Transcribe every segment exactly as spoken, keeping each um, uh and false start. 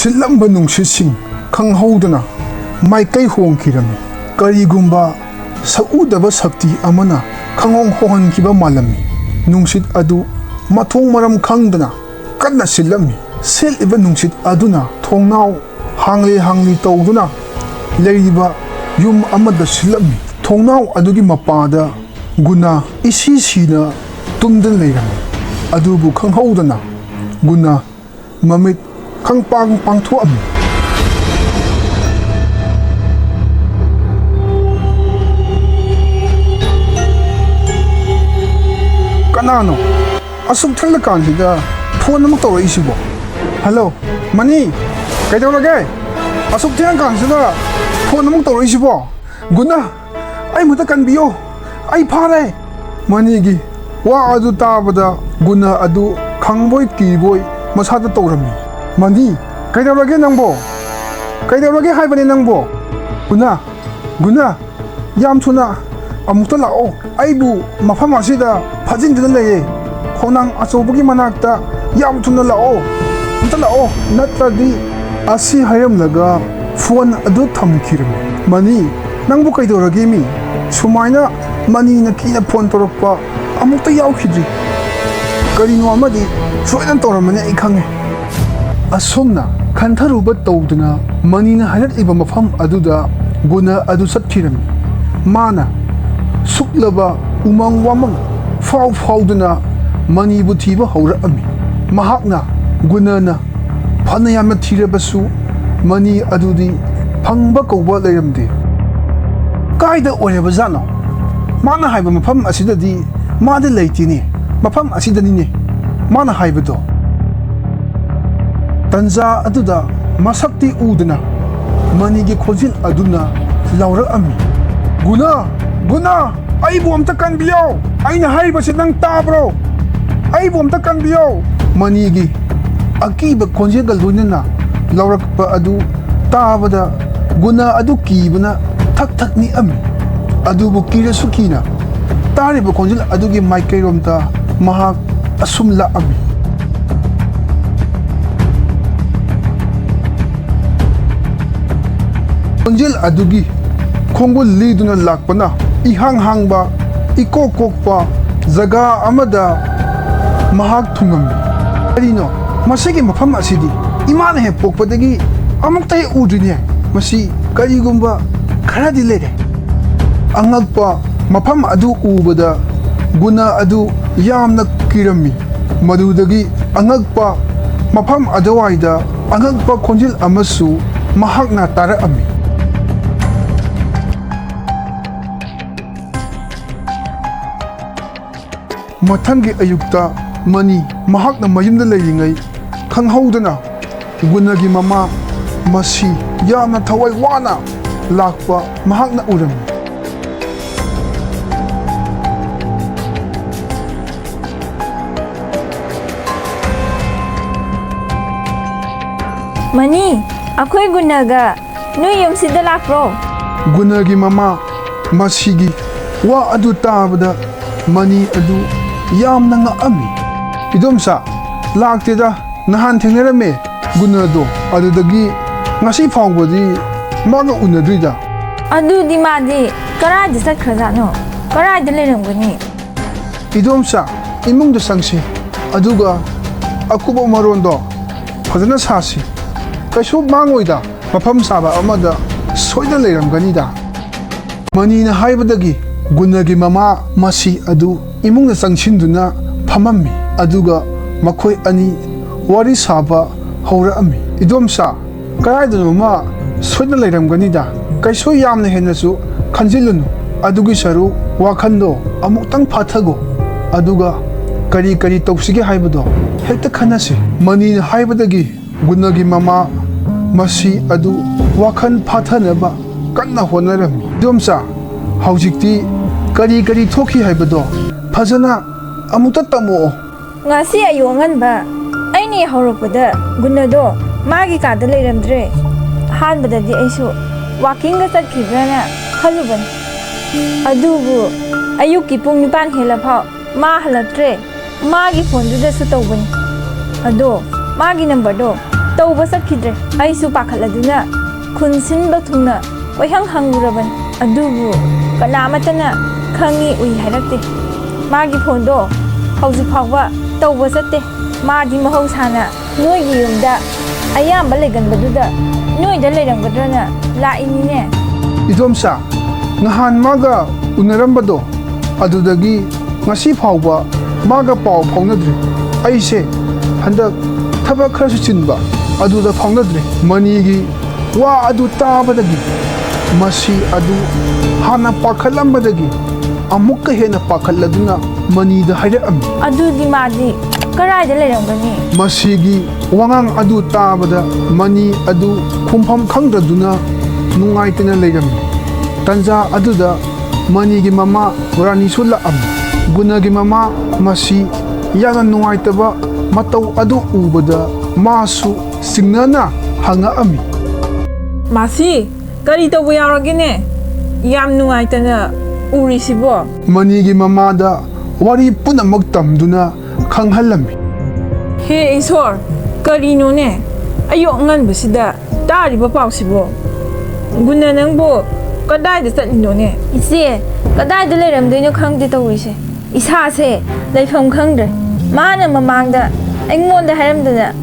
ꯁꯤꯠꯂꯝꯕ ꯅꯨꯡꯁꯤꯠꯁꯤꯡ ꯈꯪꯍꯧꯗꯅ ꯃꯥꯏꯀꯩ ꯍꯣꯡꯈꯤꯔꯝꯃꯤ꯫ ꯀꯔꯤꯒꯨꯝꯕ ꯁꯛꯎꯗꯕ ꯁꯛꯇꯤ ꯑꯃꯅ ꯈꯪꯍꯣꯡ ꯍꯣꯡꯍꯟꯈꯤꯕ ꯃꯥꯜꯂꯝꯃꯤ꯫ ꯅꯨꯡꯁꯤꯠ ꯑꯗꯨ ꯃꯊꯣꯡ ꯃꯔꯝ ꯈꯪꯗꯅ ꯀꯟꯅ ꯁꯤꯠꯂꯝꯃꯤ꯫ ꯁꯤꯠꯂꯤꯕ ꯅꯨꯡꯁꯤꯠ ꯑꯗꯨꯅ ꯊꯣꯡꯅꯥꯎ ꯍꯥꯡꯂꯤ ꯍꯥꯡꯂꯤ ꯇꯧꯗꯨꯅ ꯂꯩꯔꯤꯕ ꯌꯨꯝ ꯑꯃꯗ ꯁꯤꯠꯂꯝꯃꯤ꯫ ꯊꯣꯡꯅꯥꯎ ꯑꯗꯨꯒꯤ ꯃꯄꯥꯗ ꯒꯨꯅꯥ ꯏꯁꯤ ꯁꯤꯅ ꯇꯨꯝꯗꯨꯅ ꯂꯩꯔꯝꯃꯤ꯫ ꯑꯗꯨꯕꯨ ꯈꯪꯍꯧꯗꯅ ꯒꯨꯅꯥ ꯃꯃꯤꯠ ꯈꯪꯄꯥꯡ ꯄꯥꯡꯊꯣꯛꯑꯝꯃꯤ꯫ "ꯀꯅꯥꯅꯣ ꯑꯁꯨꯛ ꯊꯦꯡꯂꯀꯥꯟꯁꯤꯗ ꯐꯣꯟ ꯑꯃꯨꯛ ꯇꯧꯔꯛꯏꯁꯤꯕꯣ? ꯍꯜꯂꯣ, ꯃꯅꯤ, ꯀꯩꯗꯧꯔꯒꯦ? ꯑꯁꯨꯛ ꯊꯦꯡꯉꯀꯥꯟꯁꯤꯗ ꯐꯣꯟ ꯑꯃꯨꯛ ꯇꯧꯔꯛꯏꯁꯤꯕꯣ? ꯒꯨꯅꯥ, ꯑꯩ ꯑꯃꯨꯛꯇ ꯀꯟꯕꯤꯌꯣ, ꯑꯩ ꯐꯥꯔꯦ!" ꯃꯅꯤꯒꯤ ꯋꯥ ꯑꯗꯨ ꯇꯥꯕꯗ ꯒꯨꯅꯥ ꯑꯗꯨ ꯈꯪꯕꯣꯏ ꯀꯤꯕꯣꯏ ꯃꯁꯥꯗ ꯇꯧꯔꯝꯃꯤ꯫ "ꯃꯅꯤ, ꯀꯩꯗꯧꯔꯒꯦ ꯅꯪꯕꯣ? ꯀꯩꯗꯧꯔꯒꯦ ꯍꯥꯏꯕꯅꯦ ꯅꯪꯕꯣ? ꯒꯨꯅꯥ, ꯒꯨꯅꯥ, ꯌꯥꯝ ꯊꯨꯅ ꯑꯃꯨꯛꯇ ꯂꯥꯛꯑꯣ꯫ ꯑꯩꯕꯨ ꯃꯐꯝ ꯑꯁꯤꯗ ꯐꯥꯖꯤꯟꯗꯨꯅ ꯂꯩꯌꯦ꯫ ꯈꯣꯡꯅꯥꯡ ꯑꯆꯧꯕꯒꯤ ꯃꯅꯥꯛꯇ ꯌꯥꯝ ꯊꯨꯅ ꯂꯥꯛꯑꯣ꯫ ꯑꯝꯇ ꯂꯥꯛꯑꯣ, ꯅꯠꯇ꯭ꯔꯗꯤ"꯫ ꯑꯁꯤ ꯍꯥꯏꯔꯝꯂꯒ ꯐꯣꯟ ꯑꯗꯨ ꯊꯝꯈꯤꯔꯝꯃꯤ꯫ "ꯃꯅꯤ, ꯅꯪꯕꯨ ꯀꯩꯗꯧꯔꯒꯦ ꯃꯤ? ꯁꯨꯃꯥꯏꯅ ꯃꯅꯤꯅ ꯀꯤꯅ ꯐꯣꯟ ꯇꯧꯔꯛꯄ ꯑꯃꯨꯛꯇ ꯌꯥꯎꯈꯤꯗ꯭ꯔꯤ꯫ ꯀꯔꯤꯅꯣ ꯑꯃꯗꯤ ꯁꯣꯏꯗꯅ ꯇꯧꯔꯝꯃꯅꯤ, ꯑꯩ ꯈꯪꯉꯦ"꯫ ꯑꯁꯨꯝꯅ ꯈꯟꯊꯔꯨꯕ ꯇꯧꯗꯅ ꯃꯅꯤꯅ ꯍꯥꯏꯔꯛꯂꯤꯕ ꯃꯐꯝ ꯑꯗꯨꯗ ꯒꯨꯅꯥ ꯑꯗꯨ ꯆꯠꯈꯤꯔꯝꯃꯤ꯫ ꯃꯥꯅ ꯁꯨꯛꯂꯕ ꯎꯃꯪ ꯋꯥꯃꯪ ꯐꯥꯎ ꯐꯥꯎꯗꯨꯅ ꯃꯅꯤꯕꯨ ꯊꯤꯕ ꯍꯧꯔꯛꯑꯝꯃꯤ꯫ ꯃꯍꯥꯛꯅ, ꯒꯨꯅꯥꯅ ꯐꯅ ꯌꯥꯝꯅ ꯊꯤꯔꯕꯁꯨ ꯃꯅꯤ ꯑꯗꯨꯗꯤ ꯐꯪꯕ ꯀꯧꯕ ꯂꯩꯔꯝꯗꯦ꯫ "ꯀꯥꯏꯗ ꯑꯣꯏꯔꯕꯖꯥꯠꯅꯣ? ꯃꯥꯅ ꯍꯥꯏꯕ ꯃꯐꯝ ꯑꯁꯤꯗꯗꯤ ꯃꯥꯗꯤ ꯂꯩꯇꯦꯅꯦ꯫ ꯃꯐꯝ ꯑꯁꯤꯗꯅꯤꯅꯦ ꯃꯥꯅ ꯍꯥꯏꯕꯗꯣ"꯫ ꯇꯟꯖꯥ ꯑꯗꯨꯗ ꯃꯁꯛꯇꯤ ꯎꯗꯅ ꯃꯅꯤꯒꯤ ꯈꯣꯟꯖꯦꯜ ꯑꯗꯨꯅ ꯂꯥꯎꯔꯛꯑꯝꯃꯤ, "ꯒꯨꯅꯥ! ꯒꯨꯅꯥ! ꯑꯩꯕꯨ ꯑꯝꯇ ꯀꯟꯕꯤꯌꯣ! ꯑꯩꯅ ꯍꯥꯏꯔꯤꯕꯁꯤ ꯅꯪ ꯇꯥꯕ꯭ꯔꯣ? ꯑꯩꯕꯨ ꯑꯝꯇ ꯀꯟꯕꯤꯌꯣ!" ꯃꯅꯤꯒꯤ ꯑꯀꯤꯕ ꯈꯣꯟꯖꯦꯜꯒ ꯂꯣꯏꯅꯅ ꯂꯥꯎꯔꯛꯄ ꯑꯗꯨ ꯇꯥꯕꯗ ꯒꯨꯅꯥ ꯑꯗꯨ ꯀꯤꯕꯅ ꯊꯛ ꯊꯛ ꯅꯤꯛꯑꯝꯃꯤ꯫ ꯑꯗꯨꯕꯨ ꯀꯤꯔꯁꯨ ꯀꯤꯅ ꯇꯥꯔꯤꯕ ꯈꯣꯟꯖꯦꯜ ꯑꯗꯨꯒꯤ ꯃꯥꯏꯀꯩꯔꯣꯝꯗ ꯃꯍꯥꯛ ꯑꯁꯨꯝ ꯂꯥꯛꯑꯝꯃꯤ꯫ ꯈꯣꯟꯖꯦꯜ ꯑꯗꯨꯒꯤ ꯈꯣꯡꯒꯨꯜ ꯂꯤꯗꯨꯅ ꯂꯥꯛꯄꯅ ꯏꯍꯥꯡ ꯍꯥꯡꯕ, ꯏꯀꯣꯛ ꯀꯣꯛꯄ ꯖꯒꯥ ꯑꯃꯗ ꯃꯍꯥꯛ ꯊꯨꯡꯉꯝꯃꯤ꯫ "ꯀꯔꯤꯅꯣ? ꯃꯁꯤꯒꯤ ꯃꯐꯝ ꯑꯁꯤꯗꯤ ꯏꯃꯥꯅ ꯍꯦꯛ ꯄꯣꯛꯄꯗꯒꯤ ꯑꯃꯨꯛꯇ ꯍꯦꯛ ꯎꯗ꯭ꯔꯤꯅꯦ꯫ ꯃꯁꯤ ꯀꯔꯤꯒꯨꯝꯕ ꯈꯔꯗꯤ ꯂꯩꯔꯦ꯫" ꯑꯉꯛꯄ ꯃꯐꯝ ꯑꯗꯨ ꯎꯕꯗ ꯒꯨꯅ ꯑꯗꯨ ꯌꯥꯝꯅ ꯀꯤꯔꯝꯃꯤ꯫ ꯃꯗꯨꯗꯒꯤ ꯑꯉꯛꯄ ꯃꯐꯝ ꯑꯗꯨꯋꯥꯏꯗ ꯑꯉꯛꯄ ꯈꯣꯟꯖꯦꯜ ꯑꯃꯁꯨ ꯃꯍꯥꯛꯅ ꯇꯥꯔꯛꯑꯝꯃꯤ꯫ ꯃꯊꯪꯒꯤ ꯑꯌꯨꯛꯇ ꯃꯅꯤ ꯃꯍꯥꯛꯅ ꯃꯌꯨꯝꯗ ꯂꯩꯔꯤꯉꯩ ꯈꯪꯍꯧꯗꯅ ꯒꯨꯅꯒꯤ ꯃꯃꯥ ꯃꯁꯤ ꯌꯥꯝꯅ ꯊꯋꯥꯏ ꯋꯥꯅ ꯂꯥꯛꯄ ꯃꯍꯥꯛꯅ ꯎꯔꯝꯃꯤ꯫ "ꯃꯅꯤ, ꯑꯩꯈꯣꯏ ꯒꯨꯅꯒ ꯅꯣꯏ ꯌꯨꯝꯁꯤꯗ ꯂꯥꯛꯄ꯭ꯔꯣ?" ꯒꯨꯅꯒꯤ ꯃꯃꯥ ꯃꯁꯤꯒꯤ ꯋꯥ ꯑꯗꯨ ꯇꯥꯕꯗ ꯃꯅꯤ ꯑꯗꯨ ꯌꯥꯝꯅ ꯉꯛꯑꯝꯃꯤ꯫ "ꯏꯗꯣꯝꯆꯥ, ꯂꯥꯛꯇꯦꯗ, ꯅꯍꯥꯟ ꯊꯦꯡꯅꯔꯝꯃꯦ ꯒꯨꯅꯗꯣ, ꯑꯗꯨꯗꯒꯤ ꯉꯁꯤ ꯐꯥꯎꯕꯗꯤ ꯃꯥꯒ ꯎꯅꯗ꯭ꯔꯤꯗ꯫" "ꯑꯗꯨꯗꯤ ꯃꯥꯗꯤ ꯀꯔꯥꯏꯗ ꯆꯠꯈ꯭ꯔꯖꯥꯠꯅꯣ? ꯀꯔꯥꯏꯗ ꯂꯩꯔꯝꯒꯅꯤ?" "ꯏꯗꯣꯝꯆꯥ, ꯏꯃꯨꯡꯗ ꯆꯪꯁꯤ, ꯑꯗꯨꯒ ꯑꯀꯨꯞꯄ ꯃꯔꯣꯟꯗꯣ ꯐꯖꯅ ꯁꯥꯁꯤ꯫ ꯀꯩꯁꯨ ꯃꯥꯡꯉꯣꯏꯗ, ꯃꯐꯝ ꯆꯥꯕ ꯑꯃꯗ ꯁꯣꯏꯗꯅ ꯂꯩꯔꯝꯒꯅꯤꯗ꯫" ꯃꯅꯤꯅ ꯍꯥꯏꯕꯗꯒꯤ ꯒꯨꯅꯒꯤ ꯃꯃꯥ ꯃꯁꯤ ꯑꯗꯨ ꯏꯃꯨꯡꯗ ꯆꯪꯁꯤꯟꯗꯨꯅ ꯐꯝꯃꯝꯃꯤ, ꯑꯗꯨꯒ ꯃꯈꯣꯏ ꯑꯅꯤ ꯋꯥꯔꯤ ꯁꯥꯕ ꯍꯧꯔꯛꯑꯝꯃꯤ꯫ "ꯏꯗꯣꯝꯆꯥ, ꯀꯗꯥꯏꯗꯅꯣꯃ ꯁꯣꯏꯗꯅ ꯂꯩꯔꯝꯒꯅꯤꯗ꯫ ꯀꯩꯁꯨ ꯌꯥꯝꯅ ꯍꯦꯟꯅꯁꯨ ꯈꯟꯖꯤꯜꯂꯨꯅꯨ꯫ ꯑꯗꯨꯒꯤ ꯁꯔꯨꯛ ꯋꯥꯈꯜꯗꯣ ꯑꯃꯨꯛꯇꯪ ꯐꯥꯊꯒꯣ꯫ ꯑꯗꯨꯒ ꯀꯔꯤ ꯀꯔꯤ ꯇꯧꯁꯤꯒꯦ ꯍꯥꯏꯕꯗꯣ ꯍꯦꯛꯇ ꯈꯟꯅꯁꯤ꯫" ꯃꯅꯤꯅ ꯍꯥꯏꯕꯗꯒꯤ ꯒꯨꯅꯒꯤ ꯃꯃꯥ ꯃꯁꯤ ꯑꯗꯨ ꯋꯥꯈꯜ ꯐꯥꯊꯅꯕ ꯀꯟꯅ ꯍꯣꯠꯅꯔꯝꯃꯤ꯫ "ꯏꯗꯣꯝꯆꯥ, ꯍꯧꯖꯤꯛꯇꯤ ꯀꯔꯤ ꯀꯔꯤ ꯊꯣꯛꯈꯤ ꯍꯥꯏꯕꯗꯣ ꯐꯖꯅ ꯑꯃꯨꯛꯇ ꯇꯝꯃꯛꯑꯣ꯫" "ꯉꯁꯤ ꯑꯌꯨꯛ ꯑꯉꯟꯕ ꯑꯩꯅ ꯍꯧꯔꯛꯄꯗ ꯒꯨꯅꯗꯣ ꯃꯥꯒꯤ ꯀꯥꯗ ꯂꯩꯔꯝꯗ꯭ꯔꯦ꯫ ꯑꯍꯥꯟꯕꯗꯗꯤ ꯑꯩꯁꯨ ꯋꯥꯀꯤꯡꯒ ꯆꯠꯈꯤꯕ꯭ꯔꯥꯅ ꯈꯜꯂꯨꯕꯅꯤ꯫ ꯑꯗꯨꯕꯨ ꯑꯌꯨꯛꯀꯤ ꯄꯨꯡ ꯅꯤꯄꯥꯟ ꯍꯦꯜꯂꯐꯥꯎ ꯃꯥ ꯍꯜꯂꯛꯇ꯭ꯔꯦ꯫ ꯃꯥꯒꯤ ꯐꯣꯟꯗꯨꯗꯁꯨ ꯇꯧꯕꯅꯤ, ꯑꯗꯣ ꯃꯥꯒꯤ ꯅꯝꯕꯔꯗꯣ ꯇꯧꯕ ꯆꯠꯈꯤꯗ꯭ꯔꯦ꯫ ꯑꯩꯁꯨ ꯄꯥꯈꯠꯂꯗꯨꯅ ꯈꯨꯟ ꯁꯤꯟꯕ ꯊꯨꯡꯅ ꯀꯣꯏꯍꯪ ꯍꯪꯂꯨꯔꯕꯅꯤ, ꯑꯗꯨꯕꯨ ꯀꯅꯥꯃꯠꯇꯅ ꯈꯪꯏ ꯎꯏ ꯍꯥꯏꯔꯛꯇꯦ꯫ ꯃꯥꯒꯤ ꯐꯣꯟꯗꯣ ꯍꯧꯖꯤꯛ ꯐꯥꯎꯕ ꯇꯧꯕ ꯆꯠꯇꯦ꯫ ꯃꯥꯗꯤ ꯃꯍꯧꯁꯥꯅ ꯅꯣꯏꯒꯤ ꯌꯨꯝꯗ ꯑꯌꯥꯝꯕ ꯂꯩꯒꯟꯕꯗꯨꯗ ꯅꯣꯏꯗ ꯂꯩꯔꯝꯒꯗ꯭ꯔꯅ ꯂꯥꯛꯏꯅꯤꯅꯦ꯫ ꯏꯗꯣꯝꯆꯥ, ꯅꯍꯥꯟ ꯃꯥꯒ ꯎꯅꯔꯝꯕꯗꯣ, ꯑꯗꯨꯗꯒꯤ ꯉꯁꯤ ꯐꯥꯎꯕ ꯃꯥꯒ ꯄꯥꯎ ꯐꯥꯎꯅꯗ꯭ꯔꯤ꯫ ꯑꯩꯁꯦ ꯍꯟꯗꯛ ꯊꯕꯛ ꯈꯔꯁꯨ ꯆꯤꯟꯕ, ꯑꯗꯨꯗ ꯐꯥꯎꯅꯗ꯭ꯔꯤ꯫ ꯃꯅꯤꯒꯤ ꯋꯥ ꯑꯗꯨ ꯇꯥꯕꯗꯒꯤ ꯃꯁꯤ ꯑꯗꯨ ꯍꯥꯟꯅ ꯄꯥꯈꯠꯂꯝꯕꯗꯒꯤ ꯑꯃꯨꯛꯀ ꯍꯦꯟꯅ ꯄꯥꯈꯠꯂꯗꯨꯅ ꯃꯅꯤꯗ ꯍꯥꯏꯔꯛꯑꯝꯃꯤ꯫ ꯑꯗꯨꯗꯤ ꯃꯥꯗꯤ ꯀꯔꯥꯏꯗ ꯂꯩꯔꯝꯒꯅꯤ? ꯃꯁꯤꯒꯤ ꯋꯥꯉꯥꯡ ꯑꯗꯨ ꯇꯥꯕꯗ ꯃꯅꯤ ꯑꯗꯨ ꯈꯨꯝꯐꯝ ꯈꯪꯗꯗꯨꯅ ꯅꯨꯡꯉꯥꯏꯇꯅ ꯂꯩꯔꯝꯃꯤ꯫ ꯇꯟꯖꯥ ꯑꯗꯨꯗ ꯃꯅꯤꯒꯤ ꯃꯃꯥ ꯔꯥꯅꯤꯁꯨ ꯂꯥꯛꯑꯝꯃꯤ꯫ ꯒꯨꯅꯒꯤ ꯃꯃꯥ ꯃꯁꯤ ꯌꯥꯝꯅ ꯅꯨꯡꯉꯥꯏꯇꯕ ꯃꯇꯧ ꯑꯗꯨ ꯎꯕꯗ ꯃꯥꯁꯨ ꯆꯤꯡꯅꯅ ꯍꯪꯉꯛꯑꯝꯃꯤ꯫ ꯃꯥꯁꯤ, ꯀꯔꯤ ꯇꯧꯕ ꯌꯥꯎꯔꯒꯦꯅꯦ? ꯌꯥꯝ ꯅꯨꯡꯉꯥꯏꯇꯅ ꯎꯔꯤꯁꯤꯕꯣ? ꯃꯅꯤꯒꯤ ꯃꯃꯥꯗ ꯋꯥꯔꯤ ꯄꯨꯝꯅꯃꯛ ꯇꯝꯗꯨꯅ ꯈꯪꯍꯜꯂꯝꯃꯤ꯫ ꯍꯦ ꯏꯁꯣꯔ, ꯀꯔꯤꯅꯣꯅꯦ? ꯑꯌꯨꯛ ꯑꯉꯟꯕꯁꯤꯗ ꯇꯥꯔꯤꯕ ꯄꯥꯎꯁꯤꯕꯣ? ꯒꯨꯅ ꯅꯪꯕꯨ ꯀꯗꯥꯏꯗ ꯆꯠꯂꯤꯅꯣꯅꯦ? ꯏꯆꯦ, ꯀꯗꯥꯏꯗ ꯂꯩꯔꯝꯗꯣꯏꯅꯣ ꯈꯪꯗꯦ ꯇꯧꯔꯤꯁꯦ꯫ ꯏꯁꯥꯁꯦ ꯂꯩꯐꯝ ꯈꯪꯗ꯭ꯔꯦ꯫ ꯃꯥꯅ ꯃꯃꯥꯡꯗ ꯑꯩꯉꯣꯟꯗ ꯍꯥꯏꯔꯝꯗꯅ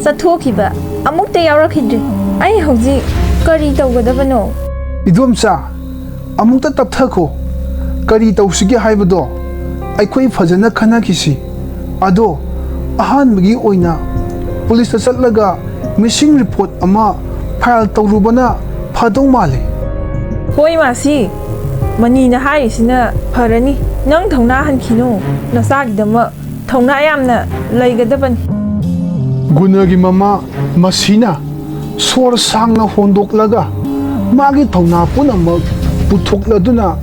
ꯆꯠꯊꯣꯛꯈꯤꯕ ꯑꯃꯨꯛꯇ ꯌꯥꯎꯔꯛꯈꯤꯗ꯭ꯔꯦ꯫ ꯑꯩ ꯍꯧꯖꯤꯛ ꯀꯔꯤ ꯇꯧꯒꯗꯕꯅꯣ? ꯏꯗꯣꯝꯆꯥ, ꯑꯃꯨꯛꯇ ꯇꯞꯊꯈꯣ꯫ ꯀꯔꯤ ꯇꯧꯁꯤꯒꯦ ꯍꯥꯏꯕꯗꯣ ꯑꯩꯈꯣꯏ ꯐꯖꯅ ꯈꯟꯅꯈꯤꯁꯤ꯫ ꯑꯗꯣ ꯑꯍꯥꯟꯕꯒꯤ ꯑꯣꯏꯅ ꯄꯨꯂꯤꯁꯇ ꯆꯠꯂꯒ ꯃꯤꯁꯤꯡ ꯔꯤꯄꯣꯔꯠ ꯑꯃ ꯐꯥꯏꯜ ꯇꯧꯔꯨꯕꯅ ꯐꯗꯧ ꯃꯥꯜꯂꯤ꯫ ꯍꯣꯏ ꯃꯥꯁꯤ, ꯃꯅꯤꯅ ꯍꯥꯏꯔꯤꯁꯤꯅ ꯐꯔꯅꯤ꯫ ꯅꯪ ꯊꯧꯅꯥ ꯍꯟꯈꯤꯅꯨ꯫ ꯅꯆꯥꯒꯤꯗꯃꯛ ꯊꯧꯅꯥ ꯌꯥꯝꯅ ꯂꯩꯒꯗꯕꯅꯤ꯫ ꯒꯨꯅꯒꯤ ꯃꯃꯥ ꯃꯁꯤꯅ ꯁꯣꯔ ꯁꯥꯡꯅ ꯍꯣꯟꯗꯣꯛꯂꯒ ꯃꯥꯒꯤ ꯊꯧꯅꯥ ꯄꯨꯝꯅꯃꯛ ꯄꯨꯊꯣꯛꯂꯗꯨꯅ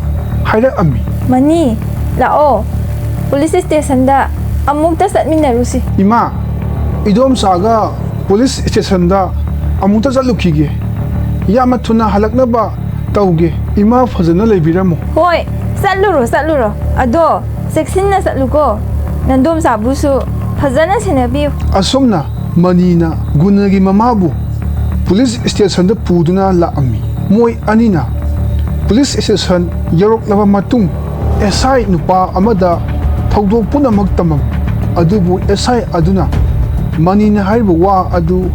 ꯍꯥꯏꯔꯛꯑꯝꯃꯤ꯫ ꯃꯅꯤ, ꯂꯥꯛꯑꯣ, ꯄꯨꯂꯤꯁ ꯁ꯭ꯇꯦꯁꯟꯗ ꯑꯃꯨꯛꯇ ꯆꯠꯃꯤꯟꯅꯔꯨꯁꯤ꯫ ꯏꯃꯥ, ꯏꯗꯣꯝꯆꯥꯒ ꯄꯨꯂꯤꯁ ꯁ꯭ꯇꯦꯁꯟꯗ ꯑꯃꯨꯛꯇ ꯆꯠꯂꯨꯈꯤꯒꯦ꯫ ꯌꯥꯝꯅ ꯊꯨꯅ ꯍꯜꯂꯛꯅꯕ ꯇꯧꯒꯦ꯫ ꯏꯃꯥ ꯐꯖꯅ ꯂꯩꯕꯤꯔꯝꯃꯨ꯫ ꯍꯣꯏ, ꯆꯠꯂꯨꯔꯣ, ꯆꯠꯂꯨꯔꯣ꯫ ꯑꯗꯣ ꯆꯦꯛꯁꯤꯟꯅ ꯆꯠꯂꯨꯀꯣ꯫ ꯅꯟꯗꯣꯝꯆꯥꯕꯨꯁꯨ ꯐꯖꯅ ꯁꯦꯟꯅꯕꯤꯌꯨ꯫ ꯑꯁꯨꯝꯅ ꯃꯅꯤꯅ ꯒꯨꯅꯒꯤ ꯃꯃꯥꯕꯨ ꯄꯨꯂꯤꯁ ꯁ꯭ꯇꯦꯁꯟꯗ ꯄꯨꯗꯨꯅ ꯂꯥꯛꯑꯝꯃꯤ꯫ ꯃꯣꯏ ꯑꯅꯤꯅ ꯄꯨꯂꯤꯁ ꯁ꯭ꯇꯦꯁꯟ ꯌꯧꯔꯛꯂꯕ ꯃꯇꯨꯡ, ꯑꯦꯁ ꯑꯥꯏ ꯅꯨꯄꯥ ꯑꯃꯗ ꯊꯧꯗꯣꯛ ꯄꯨꯝꯅꯃꯛ ꯇꯝꯃꯝꯃꯤ꯫ ꯑꯗꯨꯕꯨ ꯑꯦꯁ ꯑꯥꯏ ꯑꯗꯨꯅ ꯃꯅꯤꯅ ꯍꯥꯏꯔꯤꯕ ꯋꯥ ꯑꯗꯨ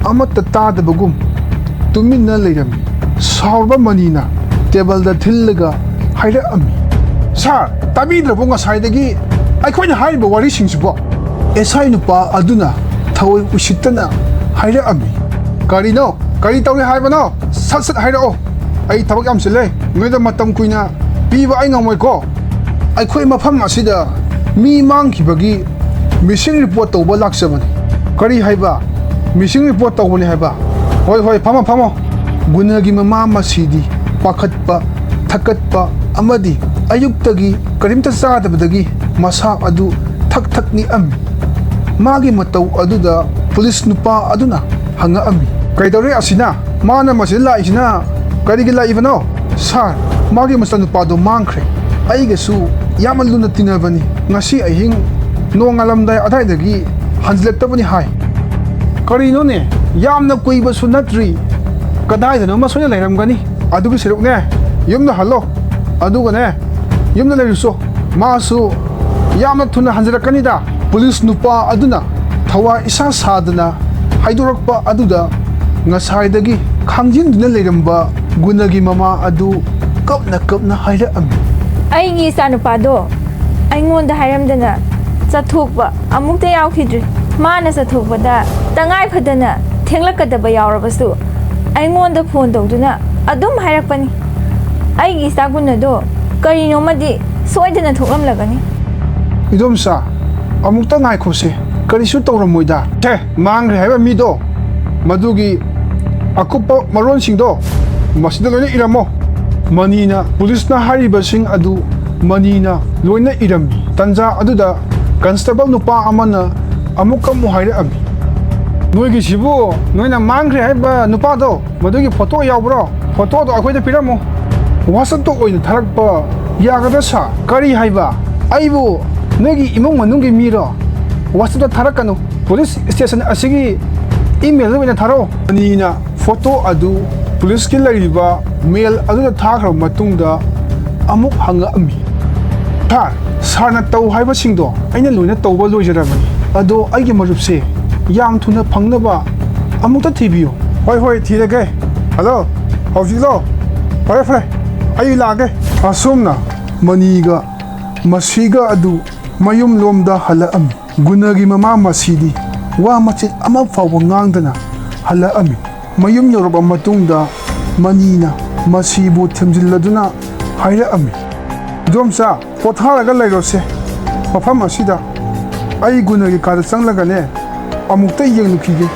ꯑꯃꯠꯇ ꯇꯥꯗꯕꯒꯨꯝ ꯇꯨꯃꯤꯟꯅ ꯂꯩꯔꯝꯃꯤ꯫ ꯁꯥꯎꯔꯕ ꯃꯅꯤꯅ ꯇꯦꯕꯜꯗ ꯊꯤꯜꯂꯒ ꯍꯥꯏꯔꯛꯑꯝꯃꯤ, "ꯁꯥꯔ, ꯇꯥꯕꯤꯗ꯭ꯔꯕꯣ ꯉꯁꯥꯏꯗꯒꯤ ꯑꯩꯈꯣꯏꯅ ꯍꯥꯏꯔꯤꯕ ꯋꯥꯔꯤꯁꯤꯡꯁꯤꯕꯣ?" ꯑꯦꯁ ꯑꯥꯏ ꯅꯨꯄꯥ ꯑꯗꯨꯅ ꯊꯑꯣꯏ ꯎꯁꯤꯠꯇꯅ ꯍꯥꯏꯔꯛꯑꯝꯃꯤ, "ꯀꯔꯤꯅꯣ? ꯀꯔꯤ ꯇꯧꯔꯤ ꯍꯥꯏꯕꯅꯣ? ꯁꯠ ꯁꯠ ꯍꯥꯏꯔꯛꯑꯣ꯫ ꯑꯩ ꯊꯕꯛ ꯌꯥꯝ ꯆꯤꯜꯂꯦ꯫ ꯅꯣꯏꯗ ꯃꯇꯝ ꯀꯨꯏꯅ ꯄꯤꯕ ꯑꯩ ꯉꯝꯃꯣꯏꯀꯣ꯫ ꯑꯩꯈꯣꯏ ꯃꯐꯝ ꯑꯁꯤꯗ ꯃꯤ ꯃꯥꯡꯈꯤꯕꯒꯤ ꯃꯤꯁꯤꯡ ꯔꯤꯄꯣꯔꯠ ꯇꯧꯕ ꯂꯥꯛꯆꯕꯅꯤ꯫" "ꯀꯔꯤ ꯍꯥꯏꯕ? ꯃꯤꯁꯤꯡ ꯔꯤꯄꯣꯔꯠ ꯇꯧꯕꯅꯤ ꯍꯥꯏꯕ?" "ꯍꯣꯏ, ꯍꯣꯏ, ꯐꯝꯃꯣ, ꯐꯝꯃꯣ꯫" ꯒꯨꯅꯒꯤ ꯃꯃꯥ ꯃꯁꯤꯗꯤ ꯄꯥꯈꯠꯄ, ꯊꯛꯀꯠꯄ ꯑꯃꯗꯤ ꯑꯌꯨꯛꯇꯒꯤ ꯀꯔꯤꯝꯇ ꯆꯥꯗꯕꯗꯒꯤ ꯃꯁꯥ ꯑꯗꯨ ꯊꯛ ꯊꯛ ꯅꯤꯛꯑꯝꯃꯤ꯫ ꯃꯥꯒꯤ ꯃꯇꯧ ꯑꯗꯨꯗ ꯄꯨꯂꯤꯁ ꯅꯨꯄꯥ ꯑꯗꯨꯅ ꯍꯪꯉꯛꯑꯝꯃꯤ, "ꯀꯩꯗꯧꯔꯦ ꯑꯁꯤꯅ? ꯃꯥꯅ ꯃꯁꯤꯗ ꯂꯥꯛꯏꯁꯤꯅ ꯀꯔꯤꯒꯤ ꯂꯥꯛꯏꯕꯅꯣ?" "ꯁꯥꯔ, ꯃꯥꯒꯤ ꯃꯆꯥꯅꯨꯄꯥꯗꯣ ꯃꯥꯡꯈ꯭ꯔꯦ꯫ ꯑꯩꯒꯁꯨ ꯌꯥꯝꯅ ꯂꯨꯅ ꯇꯤꯟꯅꯕꯅꯤ꯫ ꯉꯁꯤ ꯑꯍꯤꯡ ꯅꯣꯡꯉꯥꯜꯂꯝꯗꯥꯏ ꯑꯗꯥꯏꯗꯒꯤ ꯍꯟꯖꯤꯜꯂꯛꯇꯕꯅꯤ ꯍꯥꯏ꯫" "ꯀꯔꯤꯅꯣꯅꯦ? ꯌꯥꯝꯅ ꯀꯨꯏꯕꯁꯨ ꯅꯠꯇ꯭ꯔꯤ꯫ ꯀꯗꯥꯏꯗꯅꯣꯃ ꯁꯣꯏꯅ ꯂꯩꯔꯝꯒꯅꯤ꯫ ꯑꯗꯨꯒꯤ ꯁꯔꯨꯛꯅꯦ, ꯌꯨꯝꯗ ꯍꯜꯂꯣ꯫ ꯑꯗꯨꯒꯅꯦ, ꯌꯨꯝꯗ ꯂꯩꯔꯨꯁꯣ꯫ ꯃꯥꯁꯨ ꯌꯥꯝꯅ ꯊꯨꯅ ꯍꯟꯖꯤꯜꯂꯛꯀꯅꯤꯗ꯫" ꯄꯨꯂꯤꯁ ꯅꯨꯄꯥ ꯑꯗꯨꯅ ꯊꯋꯥꯏ ꯏꯁꯥ ꯁꯥꯗꯅ ꯍꯥꯏꯗꯣꯔꯛꯄ ꯑꯗꯨꯗ ꯉꯁꯥꯏꯗꯒꯤ ꯈꯥꯡꯖꯤꯟꯗꯨꯅ ꯂꯩꯔꯝꯕ ꯒꯨꯅꯒꯤ ꯃꯃꯥ ꯑꯗꯨ ꯀꯞꯅ ꯀꯞꯅ ꯍꯥꯏꯔꯛꯑꯝꯃꯤ꯫ "ꯑꯩꯒꯤ ꯏꯆꯥꯅꯨꯄꯥꯗꯣ ꯑꯩꯉꯣꯟꯗ ꯍꯥꯏꯔꯝꯗꯅ ꯆꯠꯊꯣꯛꯄ ꯑꯃꯨꯛꯇ ꯌꯥꯎꯈꯤꯗ꯭ꯔꯤ꯫ ꯃꯥꯅ ꯆꯠꯊꯣꯛꯄꯗ ꯇꯉꯥꯏ ꯐꯗꯅ ꯊꯦꯡꯂꯛꯀꯗꯕ ꯌꯥꯎꯔꯕꯁꯨ ꯑꯩꯉꯣꯟꯗ ꯐꯣꯟ ꯇꯧꯗꯨꯅ ꯑꯗꯨꯝ ꯍꯥꯏꯔꯛꯄꯅꯤ꯫ ꯑꯩꯒꯤ ꯏꯆꯥ ꯒꯨꯟ ꯑꯗꯣ ꯀꯔꯤꯅꯣꯃꯗꯤ ꯁꯣꯏꯗꯅ ꯊꯣꯛꯂꯝꯂꯒꯅꯤ꯫" "ꯏꯗꯣꯝꯆꯥ, ꯑꯃꯨꯛꯇ ꯉꯥꯏꯈꯣꯁꯦ, ꯀꯔꯤꯁꯨ ꯇꯧꯔꯝꯃꯣꯏꯗ꯫ ꯁꯦ, ꯃꯥꯡꯈ꯭ꯔꯦ ꯍꯥꯏꯕ ꯃꯤꯗꯣ, ꯃꯗꯨꯒꯤ ꯑꯀꯨꯞꯄ ꯃꯔꯣꯟꯁꯤꯡꯗꯣ ꯃꯁꯤꯗ ꯂꯣꯏꯅ ꯏꯔꯝꯃꯣ꯫" ꯃꯅꯤꯅ ꯄꯨꯂꯤꯁꯅ ꯍꯥꯏꯔꯤꯕꯁꯤꯡ ꯑꯗꯨ ꯃꯅꯤꯅ ꯂꯣꯏꯅ ꯏꯔꯝꯃꯤ꯫ ꯇꯟꯖꯥ ꯑꯗꯨꯗ ꯀꯟꯁꯇꯦꯕꯜ ꯅꯨꯄꯥ ꯑꯃꯅ ꯑꯃꯨꯛꯀ ꯑꯃꯨꯛ ꯍꯥꯏꯔꯛꯑꯝꯃꯤ, "ꯅꯣꯏꯒꯤꯁꯤꯕꯨ ꯅꯣꯏꯅ ꯃꯥꯡꯈ꯭ꯔꯦ ꯍꯥꯏꯕ ꯅꯨꯄꯥꯗꯣ, ꯃꯗꯨꯒꯤ ꯐꯣꯇꯣ ꯌꯥꯎꯕ꯭ꯔꯣ? ꯐꯣꯇꯣꯗꯣ ꯑꯩꯈꯣꯏꯗ ꯄꯤꯔꯝꯃꯨ꯫ WhatsApp-ꯇ ꯑꯣꯏꯅ ꯊꯥꯔꯛꯄ ꯌꯥꯒꯗ꯭ꯔꯥ ꯁꯥꯔ?" "ꯀꯔꯤ ꯍꯥꯏꯕ? ꯑꯩꯕꯨ ꯅꯣꯏꯒꯤ ꯏꯃꯨꯡ ꯃꯅꯨꯡꯒꯤ ꯃꯤꯔꯣ? WhatsApp-ꯇ ꯊꯥꯔꯛꯀꯅꯨ꯫ ꯄꯨꯂꯤꯁ ꯁ꯭ꯇꯦꯁꯟ ꯑꯁꯤꯒꯤ ꯏꯃꯦꯜꯗ ꯑꯣꯏꯅ ꯊꯥꯔꯛꯑꯣ꯫ ꯃꯅꯤꯅ ꯐꯣꯇꯣ ꯑꯗꯨ ꯄꯨꯂꯤꯁꯀꯤ ꯂꯩꯔꯤꯕ ꯃꯦꯜ ꯑꯗꯨꯗ ꯊꯥꯈ꯭ꯔꯕ ꯃꯇꯨꯡꯗ ꯑꯃꯨꯛ ꯍꯪꯉꯛꯑꯝꯃꯤ, "ꯁꯥꯔ, ꯁꯥꯔꯅ ꯇꯧ ꯍꯥꯏꯕꯁꯤꯡꯗꯣ ꯑꯩꯅ ꯂꯣꯏꯅ ꯇꯧꯕ ꯂꯣꯏꯖꯔꯕꯅꯤ꯫ ꯑꯗꯣ ꯑꯩꯒꯤ ꯃꯔꯨꯞꯁꯦ ꯌꯥꯝ ꯊꯨꯅ ꯐꯪꯅꯕ ꯑꯃꯨꯛꯇ ꯊꯤꯕꯤꯌꯨ"꯫ "ꯍꯣꯏ, ꯍꯣꯏ, ꯊꯤꯔꯒꯦ꯫ ꯍꯜꯂꯣ, ꯍꯧꯖꯤꯛꯂꯣ? ꯐꯔꯦ, ꯐꯔꯦ, ꯑꯩ ꯂꯥꯛꯑꯒꯦ"꯫ ꯑꯁꯨꯝꯅ ꯃꯅꯤꯒ ꯃꯁꯤꯒ ꯑꯗꯨ ꯃꯌꯨꯝꯂꯣꯝꯗ ꯍꯜꯂꯛꯑꯝꯃꯤ꯫ ꯒꯨꯅꯒꯤ ꯃꯃꯥ ꯃꯁꯤꯗꯤ ꯋꯥ ꯃꯆꯦꯠ ꯑꯃ ꯐꯥꯎꯕ ꯉꯥꯡꯗꯅ ꯍꯜꯂꯛꯑꯝꯃꯤ꯫ ꯃꯌꯨꯝ ꯌꯧꯔꯕ ꯃꯇꯨꯡꯗ ꯃꯅꯤꯅ ꯃꯁꯤꯕꯨ ꯊꯦꯝꯖꯤꯜꯂꯗꯨꯅ ꯍꯥꯏꯔꯛꯑꯝꯃꯤ, "ꯏꯗꯣꯝꯆꯥ, ꯄꯣꯊꯥꯔꯒ ꯂꯩꯔꯣꯁꯦ꯫ ꯃꯐꯝ ꯑꯁꯤꯗ ꯑꯩ ꯒꯨꯅꯒꯤ ꯀꯥꯗ ꯆꯪꯂꯒꯅꯦ, ꯑꯃꯨꯛꯇ ꯌꯦꯡꯂꯨꯈꯤꯒꯦ꯫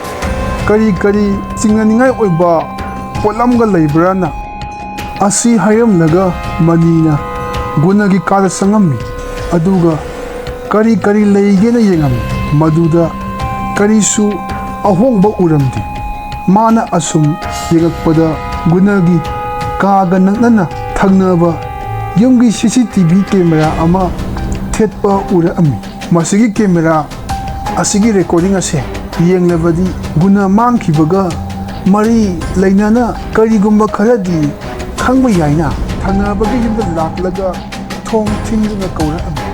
ꯀꯔꯤ ꯀꯔꯤ ꯆꯤꯡꯅꯅꯤꯡꯉꯥꯏ ꯑꯣꯏꯕ ꯄꯣꯠꯂꯝꯒ ꯂꯩꯕ꯭ꯔꯥꯅ?" ꯑꯁꯤ ꯍꯥꯏꯔꯝꯂꯒ ꯃꯅꯤꯅ ꯒꯨꯅꯒꯤ ꯀꯥꯗ ꯆꯪꯉꯝꯃꯤ꯫ ꯑꯗꯨꯒ ꯀꯔꯤ ꯀꯔꯤ ꯂꯩꯒꯦꯅ ꯌꯦꯡꯉꯝꯃꯤ꯫ ꯃꯗꯨꯗ ꯀꯔꯤꯁꯨ ꯑꯍꯣꯡꯕ ꯎꯔꯝꯗꯦ꯫ ꯃꯥꯅ ꯑꯁꯨꯝ ꯌꯦꯡꯉꯛꯄꯗ ꯒꯨꯅꯒꯤ ꯀꯥꯒ ꯅꯛꯅꯅ ꯊꯪꯅꯕ ꯌꯨꯝꯒꯤ ꯁꯤ ꯁꯤ ꯇꯤ ꯚꯤ ꯀꯦꯃꯦꯔꯥ ꯑꯃ ꯊꯦꯠꯄ ꯎꯔꯛꯑꯝꯃꯤ꯫ ꯃꯁꯤꯒꯤ ꯀꯦꯃꯦꯔꯥ ꯑꯁꯤꯒꯤ ꯔꯦꯀꯣꯔꯗꯤꯡ ꯑꯁꯦ ꯌꯦꯡꯂꯕꯗꯤ ꯒꯨꯅ ꯃꯥꯡꯈꯤꯕꯒ ꯃꯔꯤ ꯂꯩꯅꯅ ꯀꯔꯤꯒꯨꯝꯕ ꯈꯔꯗꯤ ꯈꯪꯕ ꯌꯥꯏꯅ꯫ ꯊꯪꯅꯕꯒꯤ ꯌꯨꯝꯗ ꯂꯥꯛꯂꯒ ꯊꯣꯡ ꯊꯤꯡꯗꯨꯅ ꯀꯧꯔꯛꯑꯝꯃꯤ꯫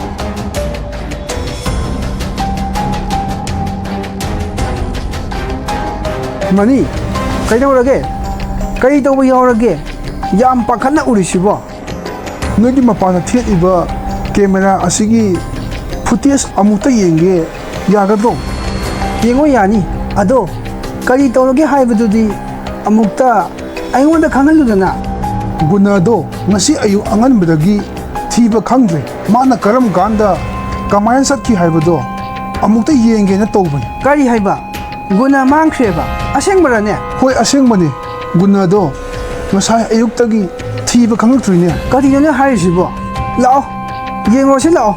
"ꯃꯅꯤ, ꯀꯩꯗꯧꯔꯒꯦ? ꯀꯔꯤ ꯇꯧꯕ ꯌꯥꯎꯔꯒꯦ? ꯌꯥꯝ ꯄꯥꯈꯠꯅ ꯎꯔꯤꯁꯤꯕꯣ?" "ꯅꯣꯏꯒꯤ ꯃꯄꯥꯟꯗ ꯊꯦꯠꯂꯤꯕ ꯀꯦꯃꯦꯔꯥ ꯑꯁꯤꯒꯤ ꯐꯨꯇꯦꯖ ꯑꯃꯨꯛꯇ ꯌꯦꯡꯒꯦ, ꯌꯥꯒꯗ꯭ꯔꯣ?" "ꯌꯦꯡꯉꯣ, ꯌꯥꯅꯤ꯫ ꯑꯗꯣ ꯀꯔꯤ ꯇꯧꯔꯒꯦ ꯍꯥꯏꯕꯗꯨꯗꯤ ꯑꯃꯨꯛꯇ ꯑꯩꯉꯣꯟꯗ ꯈꯪꯍꯜꯂꯨꯗꯅ?" "ꯒꯨꯅꯥꯗꯣ ꯉꯁꯤ ꯑꯌꯨꯛ ꯑꯉꯟꯕꯗꯒꯤ ꯊꯤꯕ ꯈꯪꯗ꯭ꯔꯦ꯫ ꯃꯥꯅ ꯀꯔꯝ ꯀꯥꯟꯗ ꯀꯃꯥꯏꯅ ꯆꯠꯈꯤ ꯍꯥꯏꯕꯗꯣ ꯑꯃꯨꯛꯇ ꯌꯦꯡꯒꯦꯅ ꯇꯧꯕꯅꯤ"꯫ "ꯀꯔꯤ ꯍꯥꯏꯕ? ꯒꯨꯅꯥ ꯃꯥꯡꯈ꯭ꯔꯦꯕ? ꯑꯁꯦꯡꯕꯔꯅꯦ?" "ꯍꯣꯏ, ꯑꯁꯦꯡꯕꯅꯤ꯫ ꯒꯨꯅꯥꯗꯣ ꯉꯁꯥꯏ ꯑꯌꯨꯛꯇꯒꯤ ꯊꯤꯕ ꯈꯪꯉꯛꯇ꯭ꯔꯤꯅꯦ"꯫ "ꯀꯔꯤꯅꯣꯅꯦ ꯍꯥꯏꯔꯤꯁꯤꯕꯣ? ꯂꯥꯛꯑꯣ, ꯌꯦꯡꯉꯨꯔꯁꯤ ꯂꯥꯛꯑꯣ"꯫